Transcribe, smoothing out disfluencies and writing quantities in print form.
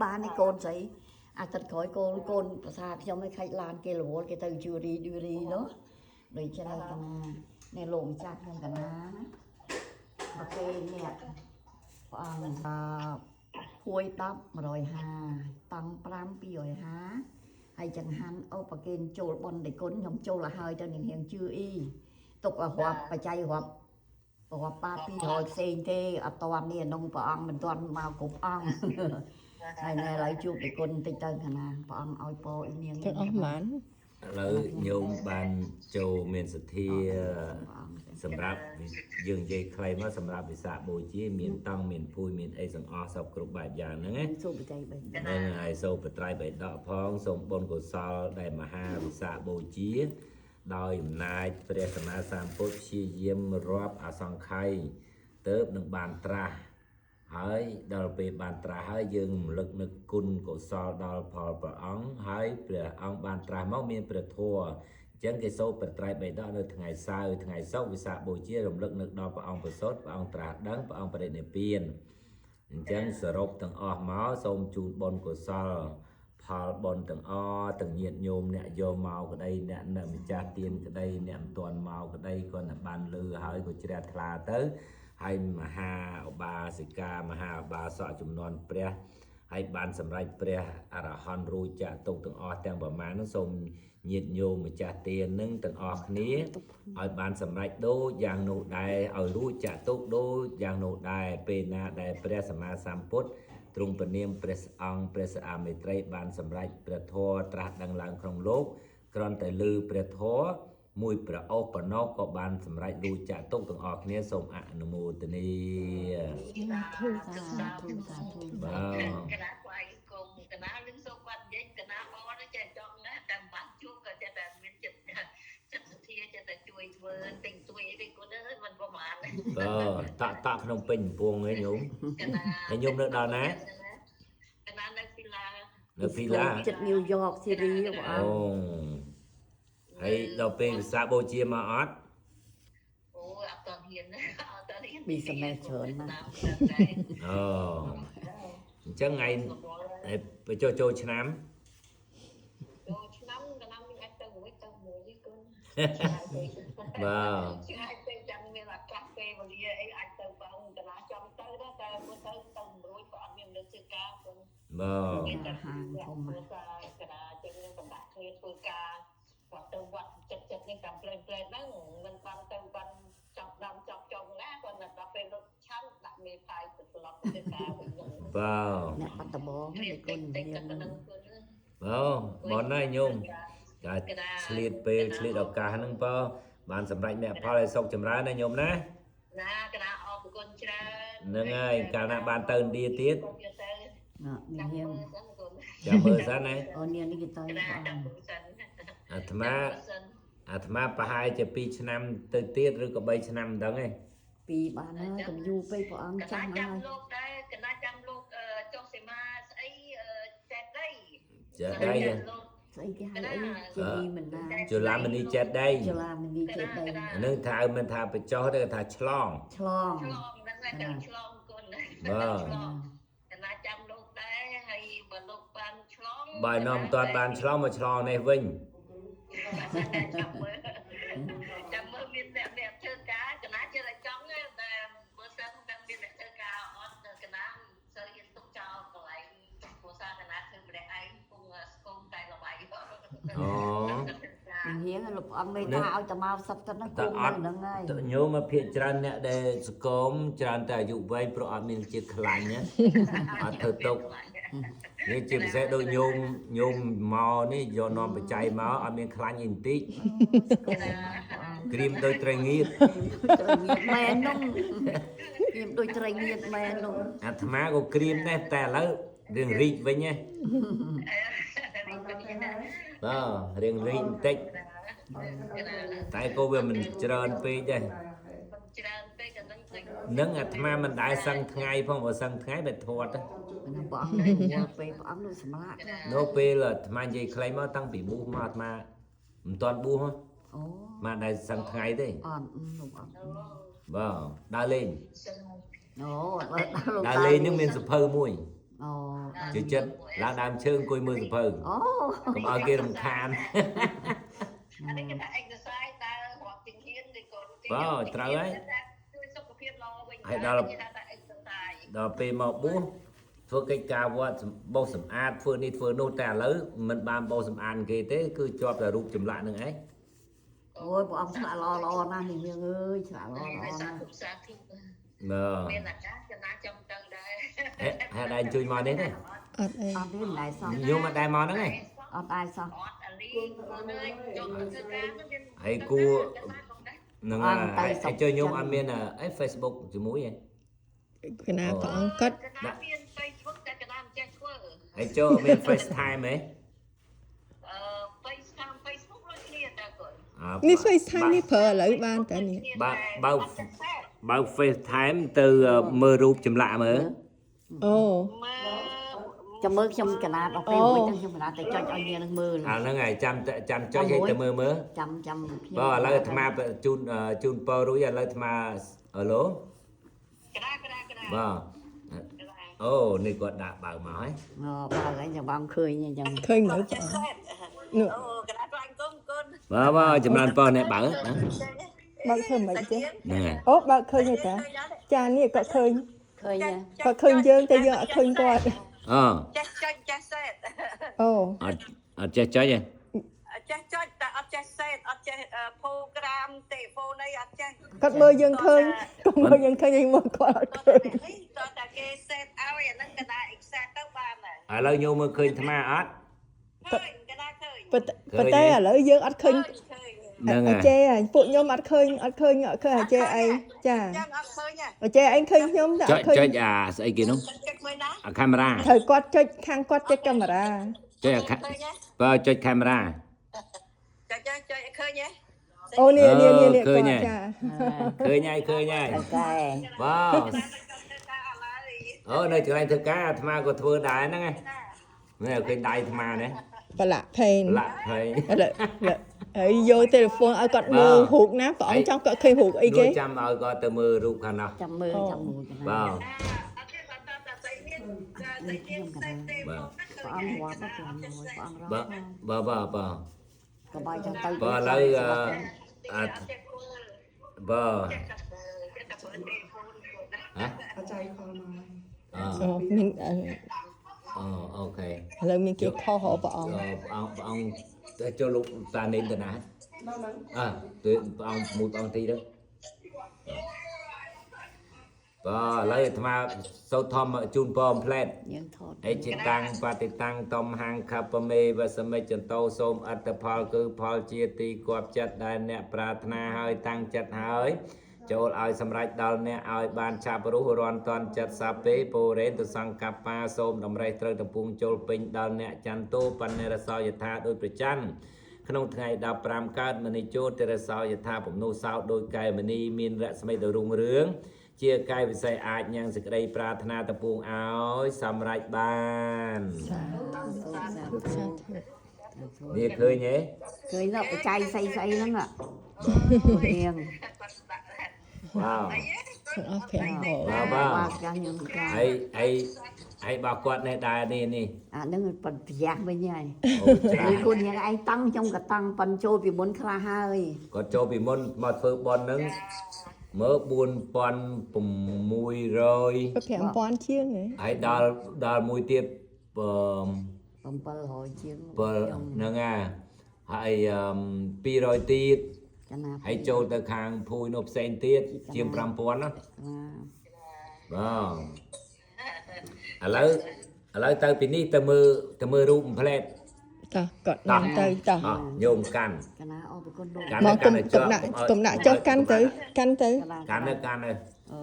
បាននេះកូនស្រីអាទិត្យក្រោយកូនកូនភាសាខ្ញុំឲ្យខាច់ឡានគេរវល់គេទៅជូរីឌូរីនោះដូច្នេះកណានេះលោកម្ចាស់ខ្ញុំកណាណាប្រគេននេះព្រះអង្គអឺភួយ10 150តង់5 250ហើយចង្ហាន់អូប្រគេនចូលប៉ុនដេគុណខ្ញុំចូលឲ្យហើយទៅនឹងរៀងជឿអ៊ីទុកឲ្យរាប់បច្ច័យរាប់រាប់បា200ផ្សេងទេអត់តាន់នេះក្នុងព្រះអង្គមិនតាន់មកគ្រប់អង្គ ហើយណែឥឡូវជួបដេគុណបន្តិចទៅកណាព្រះអង្គឲ្យពរអ៊ីនាង ទាំងអស់ប៉ុន្មាន ឥឡូវញោមបានចូលមានសទ្ធាសម្រាប់យើងនិយាយខ្លីមកសម្រាប់វិសាខបូជាមានតង់មានភួយមានអីសង្អស់សពគ្រប់បែបយ៉ាងហ្នឹងណា សូមបច្ច័យបី ហ្នឹងហើយសូមបត្រៃបិដកផងសូមបុណ្យកុសលដែលមហាវិសាខបូជា ដោយអំណាចព្រះសម្មាសម្ពុទ្ធព្យាយាមរាប់អសង្ខ័យទៅនឹងបានត្រាស់ហើយដល់ពេលបានត្រាស់ហើយយើងរំលឹកនឹកគុណកុសលដល់ផលព្រះអង្គហើយព្រះអង្គបានត្រាស់មកមានព្រះធម៌អញ្ចឹងគេសូត្របត្រៃបិដកនៅថ្ងៃសៅរ៍ថ្ងៃសុក្រវិសាខបូជារំលឹកនឹកដល់ព្រះអង្គប្រសូតព្រះអង្គត្រាស់ដឹងព្រះអង្គបរិនិព្វាន អញ្ចឹងសរុបទាំងអស់មកសូមជូនបុណ្យកុសលផលបុណ្យទាំងអស់ទាំងញាតិញោមអ្នកយកមកក្តីអ្នកនៅម្ចាស់ទានក្តីអ្នកមិនទាន់មកក្តីគាត់តែបានលឺហើយក៏ជ្រះថ្លាទៅហើយមហាឧបាសិកាមហាឧបាសកចំនួនព្រះហើយបានសម្រេចព្រះអរហន្តរួចចាក់ទុកទាំងអស់ទាំងប្រមាណនោះសូមញាតិញោមម្ចាស់ទាននឹងទាំងអស់គ្នា ឲ្យបានសម្រេចដូចយ៉ាងនោះដែរឲ្យរួចចាក់ទុកដូចយ៉ាងនោះដែរពេលណាដែលព្រះសម្មាសម្ពុទ្ធទ្រង់ពនាមព្រះអង្គព្រះស្អាមេត្រីបានសម្រេចព្រះធម៌ត្រាស់ដឹងឡើងក្នុងលោកគ្រាន់តែឮព្រះធម៌មួយព្រះអូសប៉ុណ្ណោះក៏បានសម្រេចរួចចាក់ទុកទាំងអស់គ្នាសូមអនុមោទនា សាធុ សាធុសាធុ បាទ កណាស្អីគុំកណានឹងសូមគាត់និយាយកណាអត់ចេះចង់ណាតែមិនបានជួបក៏ចេះតែមានចិត្តចិត្តសទ្ធាចេះតែជួយធ្វើទិញទួយអីគាត់អើយមិនប្រមាណ បាទតក់តក់ក្នុងពេញកំពងឯងញោម កណា ហើយញោមនៅដល់ណា កណានៅពីឡា នៅភីឡា ចិត្តញូវយ៉កស៊ីរីព្រះអ អូ ង្គ ហើយដល់ពេលវិសាខបូជាមកអត់ អូអត់តហ៊ានអត់តហ៊ាន ពីសម័យច្រើនណាស់ អូអញ្ចឹងថ្ងៃ ហើយទៅចូលចូលឆ្នាំ ចូលឆ្នាំកណាមានអាចទៅមួយទៅមួយទេគុណ បាទ ឆ្ងាយពេកចាំមានឱកាសពេលវេលាអីអាចទៅបងកណាចង់ទៅដែរតែមើលទៅទៅមិនរួចក៏អត់មានមនុស្សធ្វើការគុណ បាទ មានតែហាងធំកណាចឹងនឹងសម្រាប់គ្នាធ្វើការគាត់ទៅវត្តចិត្តចិត្តនេះតាមផ្លែផ្លែហ្នឹងមិនបានទៅបានចាប់ដើមចាប់ចុងណាគាត់តែដល់ពេលលោកឆាំដាក់មេផាយទៅត្រឡប់ទៅការវិញហ្នឹង បាទ អ្នកបាត់ដំបង រៀ នេះគុណ នតិចតិច រៀន ទៅនឹងគុណ បាទបនហើយញោមការឆ្លៀតពេលឆ្លៀតឱកាសហ្នឹងបើបានសម្រេចមគ្គផលឲ្យសុខចម្រើនណាញោមណា ណាកណាអរគុណច្រើន ហ្នឹងហើយកាលណាបានទៅឥណ្ឌាទៀត ទៅ ណា ចាំ នាង មើលសិនគុណ ចាំមើលសិនណា អូនាងនេះគេទៅ កណា ព្រះ ចាំ អង្គ មើលសិន អាត្មាអាត្មាប្រហែលជា2ឆ្នាំទៅទៀតឬក៏3ឆ្នាំមិនដឹងទេ ពីរបានហើយកុំយូរពេកព្រះអង្គ កណាចាំ ចាំហើយ លោកដែរកណាចាំលោកចុះសីមាស្អីចេតដី ចេះដី លោក ស្អីគេហៅអីជារីមិនណា ជលាមនីចេះដី ចលាមនីចេតី អានឹងថាឲ្យមិនថាបញ្ចុះទេថាឆ្លង ឆ្លង ឆ្លងហ្នឹងហើយទៅឆ្លងគុណ បាទ ឆ្លងកណាចាំលោកដែរហើយបើលោកបានឆ្លង បើនាំមិនទាន់បានឆ្លងមកឆ្លងនេះវិញ ចាំមើលចាំមើលមានអ្នកអ្នកធ្វើការកណាចេះតែចង់ទេតែបើសិនតែមានអ្នកធ្វើការអត់កណាមិនសូវហ៊ានទុកចោលកន្លែងគ្រួសារកណាធ្វើម្នាក់ឯងពងស្គមតែល្បៃ អូ នាងហៀងលោកព្រះអង្គមេត្តាឲ្យតែមកសឹកទៅហ្នឹងគង់នៅហ្នឹងហើយ តញោមមកភាកច្រើនអ្នកដែលសកមច្រើនតែអាយុវែងព្រោះអត់មានជាខ្លាញ់ណាអត់ធ្វើទុកនេះជាពិសេសដូចញោមញោមមកនេះយកនាំបច្ច័យមកអត់មានខ្លាញ់អីបន្តិចក្រៀមដូចត្រីងៀត ត្រីងៀតមែននោះខ្ញុំដូចត្រីងៀតមែននោះ អាត្មាក៏ក្រៀមដែរតែឥឡូវរឿងរីកវិញណាបាទរឿងរីកបន្តិចតែក៏វាមិនច្រើនពេកដែរ មិនច្រើនពេកអានឹងដូច នឹងអាត្មាមិនដែលសឹងថ្ងៃផងបើសឹងថ្ងៃបែធាត់ ណាព្រះអង្គរវល់ពេកព្រះអង្គនោះសម្រាប់ នៅពេលអាត្មានិយាយខ្លីមកតាំងពីបួសមកអាត្មាមិនទាន់បួសហ៎ អូ មកដែលសឹងថ្ងៃទេ អត់លោកអត់ បាទដើរលេង អូដល់លោក ដើរលេងនឹងមានសភៅមួយ អូ ចូលចិត្តឡើងដើមឈើអង្គុយមើលសភៅ អូ កុំឲ្យគេរំខាន អានេះគេថា exercise ដើររាប់ជំហានឬក៏ បាទត្រូវហើយ ជួយសុខភាពល្អវិញ ហើយដល់ គេថា exercise ដល់ពេលមកបួសធ្វើកិច្ចការវត្តបោសសម្អាតធ្វើនេះធ្វើនោះតែឥឡូវមិនបានបោសសម្អាតគេទេគឺជាប់តែរូបចម្លាក់នឹងឯង អូយព្រះអង្គឆ្លាក់ល្អល្អណាស់នេះនាងអើយឆ្លាក់ល្អល្អ សា ណាស់ ធុសាធុ បាទ មានអាកាសចំណាចង់ទៅដែរ ហេតុឯងជួយមកនេះទេ អត់អី អត់ទេមិនដែរសោះ ញោមអត់ដែរមកហ្នឹងឯង អត់ដែរសោះ អត់អាលីគូនអើយចូលទៅធ្វើការទៅមាន ហើយគួរហ្នឹងហើយហើយជួយញោមអត់មានអី Facebook ជាមួយឯង កណាព្រះអង្គគាត់ កណាមាន Facebook តែកណាមិនចេះធ្វើ ហើយចូលអត់មាន FaceTime ហ៎ អឺ FaceTime Facebook ដូចគ្នាតើគាត់ នេះ FaceTime នេះប្រើឥឡូវបានតើនេះ បើបើបើ FaceTime ទៅមើលរូបចម្លាក់មើល អូ មើល ចាំមើលខ្ញុំកណាដល់ពេលមួយទៅខ្ញុំកណាទៅចុចឲ្យនាងនឹងមើល អាហ្នឹងហើយចាំចាំចុចឲ្យទៅមើលមើល ចាំចាំខ្ញុំ បើឥឡូវអាត្មាជូនជូនពររួចឥឡូវអាត្មាហៅឡូ កណាកណាកណា បាទអូនេះគាត់ដាក់បើមកហើយ អូបើអញចាំបងឃើញអញ្ចឹង ឃើញមើលព្រះអង្គនោះ អូកណាខ្លាញ់គុំគុន បាទបាទចម្រើនពរអ្នកបើណា បើកធ្វើមិនចេះ ហ្នឹងហើយ អូបើកឃើញហើយតាចានេះគាត់ឃើញ ឃើញទេ គាត់ឃើញយើងតែយើងអត់ឃើញគាត់ អូ ចេះចុចចេះសេត អូ អត់អត់ចេះចុចទេ ចេះចុចតែអត់ចេះសេតអត់ចេះប្រូក្រាមទេហ្វូនអីអត់ចេះ គាត់មើលយើងឃើញគាត់មើលយើងឃើញយើងមើលគាត់អត់ឃើញ តើតែគេសេតឲ្យអាហ្នឹងកណា Excel ទៅបានហើយ ឥឡូវញោមមើលឃើញអាត្មាអត់ ឃើញកណាឃើញ ប៉ុន្តែប៉ុន្តែឥឡូវយើងអត់ឃើញ ឃើញ ហ្នឹងហើយ អាចេអាពួកខ្ញុំអត់ឃើញអត់ឃើញអត់ឃើញអាចេឯងចា ចាំអត់ឃើញហ៎ អាចេឯងឃើញខ្ញុំតែ ចុច អត់ឃើញ ចុចអាស្អីគេនោះ ចុចមួយណា អាកាមេរ៉ា ត្រូវគាត់ចុចខាងគាត់ចុចកាមេរ៉ា ចុចអាកាបើចុចកាមេរ៉ា ចុចចុចឃើញហ៎ អូនេះនេះនេះនេះ ឃើញហើយ គាត់ចា ឃើញហើយឃើញហើយ កែ បាទអូនៅកន្លែងធ្វើការអាត្មាក៏ធ្វើដែរហ្នឹងឯងនេះឃើញដៃអាត្មានេះ ប្រឡាក់ផេន លាក់ហើយ ឥឡូវហើយយកទូរស័ព្ទឲ្យគាត់មើលរូបណាព្រះអង្គចង់គាត់ឃើញរូបអីគេ នោះចាំឲ្យគាត់ទៅមើលរូបខាងនោះ ចាំមើលចាំមើលកណា បាទ អត់ទេបើតតែស្អីមានស្អីមានសេតទេ បាទ ព្រះអង្គវត្តព្រះអង្គមួយព្រះអង្គរ បាទបាទបាទបាទ កុំឲ្យចង់ទៅ បើឥឡូវអឺ អត់ចេះធ្វើ បាទ ចេះតែចេះតែធ្វើទេហ្វូន ហ៎ អាចារ្យខលមក អឺ អូមានឥ អូអូខេ ឡូវមានគេខុសហ៎ព្រះអង្គ ព្រះអង្គព្រះអង្គទៅចូលលោកតានេនទៅណា ដល់ហ្នឹង អើទៅព្រះអង្គមួយព្រះអង្គទីទៅបាទឥឡូវអាត្មាសូត្រធម្មជូនពរផ្លែត យើងថត អេចិតាំងបតិតាំងតំហាងខបមេវសមិចចន្តោសូមអត្តផលគឺផលជាទីគប់ចិត្តដែលអ្នកប្រាថ្នាហើយតាំងចិត្តហើយចូលឲ្យសម្រេចដល់អ្នកឲ្យបានឆាប់រុះរាន់តន់ចិត្តសាពេពរេនទសង្កប្បាសូមតម្រេះត្រូវតំពងចូលពេញដល់អ្នកចន្ទោបណ្ណរសោយថាដោយប្រច័នក្នុងថ្ងៃ15កើតមនីជោទរសោយថាពំនុសោដោយកែមនីមានរស្មីដ៏រុងរឿងជាកាយវិស័យអាចញ៉ាំងសេចក្តីប្រាថ្នាតំពងឲ្យសម្រេចបាន សា សាធុ ធុសាធុ នេះឃើញទេ ឃើញដល់បច្ច័យស្អីស្អីហ្នឹងនាង បាទ ទាំងអស់500 បាទបាទ បាទចាស់ខ្ញុំចា ហើយហើយហើយបើគាត់នេះដែរនេះនេះ អាហ្នឹងប៉ិនប្រយ៉ាស់វិញហើយ អូច្រា ឬគុណយ៉ាងឯងតាំងខ្ញុំក៏តាំងប៉ិនចូលពីមុនខ្លះហើយ គាត់ចូលពីមុនមកធ្វើបន់ហ្នឹងមើល4600 5000ជាងហ៎ ហើយដល់ដល់មួយទៀតអឺ 700ជាង 7ហ្នឹងអាហើយអឺ200ទៀត កណា ហើយចូលទៅខាងភួយនោះផ្សេងទៀតជាង5000ណា ណា បាទឥឡូវឥឡូវទៅពីនេះទៅមើលទៅមើលរូបផ្លែត តោះគាត់នាំទៅតោះ អោះញោមកាន់ កណាអរគុណលោក កាន់ មក កាន់ កុំកុំដាក់កុំដាក់ចុះកាន់ទៅកាន់ទៅ កណា កាន់ទៅកាន់ទៅ អូ